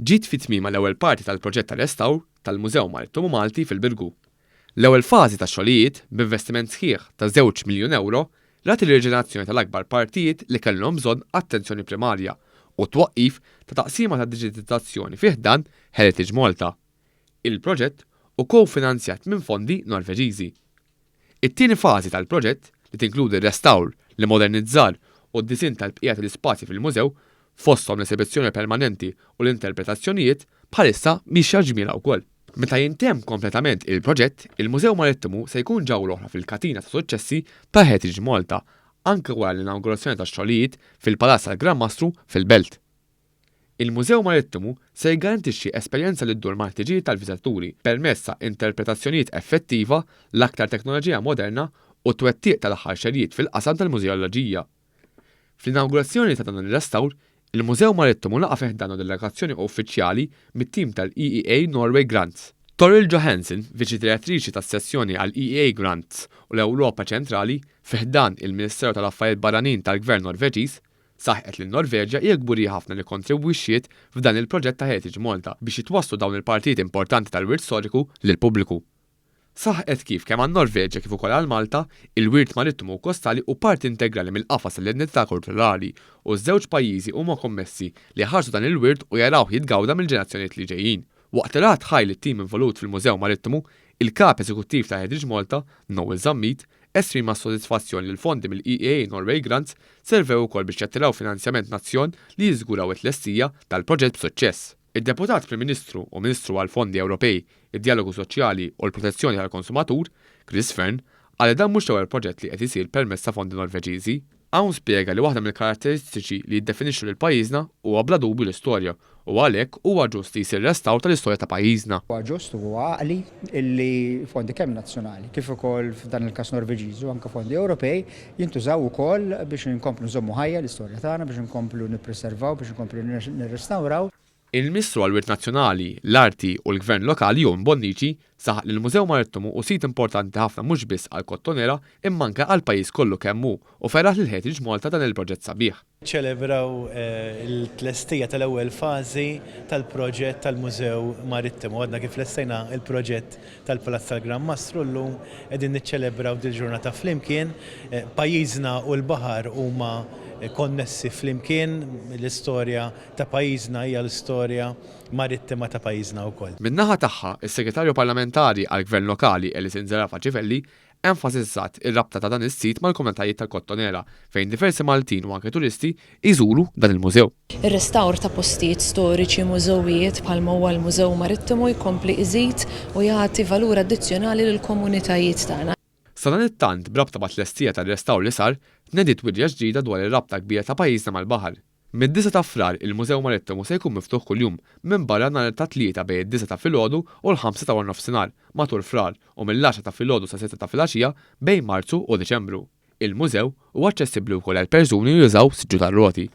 Ġiet fi tmiemha l-ewwel parti tal-proġett ta' restawr tal-Mużew Marittimu Malti fil-Birgu. L-ewwel fażi tax-xogħlijiet, b'investiment sħiħ ta' żewġ miljun ewro, rat ir-riġenerazzjoni tal-akbar partijiet li kellhom bżonn attenzjoni primarja u t-twaqqif ta' taqsima ta' diġitizzazzjoni fi ħdan Heritage Malta. Il-proġett hu ko-finanzjat minn fondi Norveġiżi. It-tieni fażi tal-proġett, li tinkludi r-restawr, l-immodernizzar u d-disinn tal-bqija tal-ispazji fil-mużew, fosthom l-esebizzjoni permanenti u l-interpretazzjonijiet, bħalissa miexja ġmielha wkoll. Meta jintemm kompletament il-proġett, il-Mużew Marittimu se jkun ġawhra oħra fil-katina ta' suċċessi ta' Heritage Malta, anke wara l-inawgurazzjoni tax-xogħlijiet fil-Palazz tal-Gran Mastru fil-Belt. Il-Mużew Marittimu se jiggarantixxi esperjenza li ddur mal-ħtiġijiet tal-viżitaturi permezz ta' interpretazzjonijiet effettiva, l-aktar teknoloġija moderna u t-twettiq tal-aħħar xerjiet fil-qasam tal-mużeoloġija. Fl-inawgurazzjoni ta' dan ir-restawr, il-Mużew Marittimu laqa' fi ħdanu delegazzjoni uffiċjali mit-tim tal-EEA Norway Grants. Toril Johansen, Viċi Direttriċi tas-Sezzjoni għall-EEA Grants u l-Ewropa Ċentrali fi ħdan il-Ministeru tal-Affarijiet Barranin tal-Gvern Norveġiż, Saħqet li n-Norveġja hija kburija ħafna li kkontribwixxiet f'dan il-proġett ta' Heritage Malta biex jitwasslu dawn il-partijiet importanti tal-wirt storiku lill-pubbliku. Saħqet kif kemm għan-Norveġja kif ukoll għal Malta, il-wirt marittimu u kostali hu parti integrali mill-qafas tal-identità kulturali u ż-żewġ pajjiżi huma kommessi li jħarsu dan il-wirt u jarawh jitgawda mill-ġenerazzjonijiet li ġejjin. Waqt li rat ħaj lit-tim involut fil-Mużew Marittimu, il-Kap Eżekuttiv ta' Heritage Malta, Noel Zammit, esprima s-sodisfazzjon li l-fondi mill-EEA Norway Grants servew ukoll biex jattiraw finanzjament nazzjon li jiżguraw it-tlestija tal-proġett b'suċċess. Id-Deputat Prim Ministru u Ministru għall-Fondi Ewropej, id-Djalogu Soċjali u l-Protezzjoni tal-Konsumatur, Chris Fearne, qal li dan mhux l-ewwel proġett li qed isir permezz ta' fondi Norveġiżi. Hawn spjega li waħda mill-karatteristiċi li jiddefinixxu lil pajjiżna huwa bla dubju l-istorja u għalhekk huwa ġust li jsir restawr tal-istorja ta' pajjiżna. Huwa ġust u huwa għaqli illi fondi kemm nazzjonali kif ukoll f'dan il-każ Norveġiżi u anke fondi Ewropej jintużaw ukoll biex inkomplu nżommu ħajja l-istorja tagħna, biex inkomplu nippreservaw, biex inkomplu nirrestawraw. Il-Ministru għall-Wirt Nazzjonali, l-Arti u l-Gvern Lokali Owen Bonnici saħaq li l-Mużew Marittimu hu sit importanti ħafna mhux biss għall-Kottonera imma anke għall-pajjiż kollu kemm hu u feraħ lil Heritage Malta dan il-proġett sabiħ. Ċċelebraw il-tlestija tal-ewwel fażi tal-proġett tal-Mużew Marittimu. Għadna kif lestejna l-proġett tal-Palazz tal-Gran Mastru llum qegħdin niċċelebraw dil-ġurnata flimkien. Pajjiżna u l-baħar huma konnessi flimkien, l-istorja ta' pajjiżna hija l-istorja marittima ta' pajjiżna wkoll. Min-naħa tagħha, is-Segretarju Parlamentari għall-Gvern Lokali Alison Zerafa Civelli enfasizzat ir-rabta ta' dan is-sit mal-komunitajiet tal-Kottonera fejn diversi Maltin u anke turisti jżuru dan il-mużew. Ir-restawr ta' postijiet storiċi, mużewijiet bħalma huwa l-Mużew Marittimu jkompli iżid u jagħti valur addizzjonali lill-komunitajiet tagħna. Sadanittant, b'rabta mat-tlestija tar-restawr li sar, tnediet wirja ġdida dwar ir-rabta kbira ta' pajjiżna mal-baħar. Mid-disgħa ta' Frar il-Mużew Marittimu se jkun miftuħ kuljum, minbarra nhar ta' Tlieta bejn id-disgħa ta' filgħodu u l-ħamsa ta' waranofsinhar matul Frar u mill-għaxra ta' filgħodu sas-sitta ta' filgħaxija bejn Marzu u Diċembru. Il-mużew huwa aċċessibbli wkoll għal persuni li jużaw siġġu tar-roti.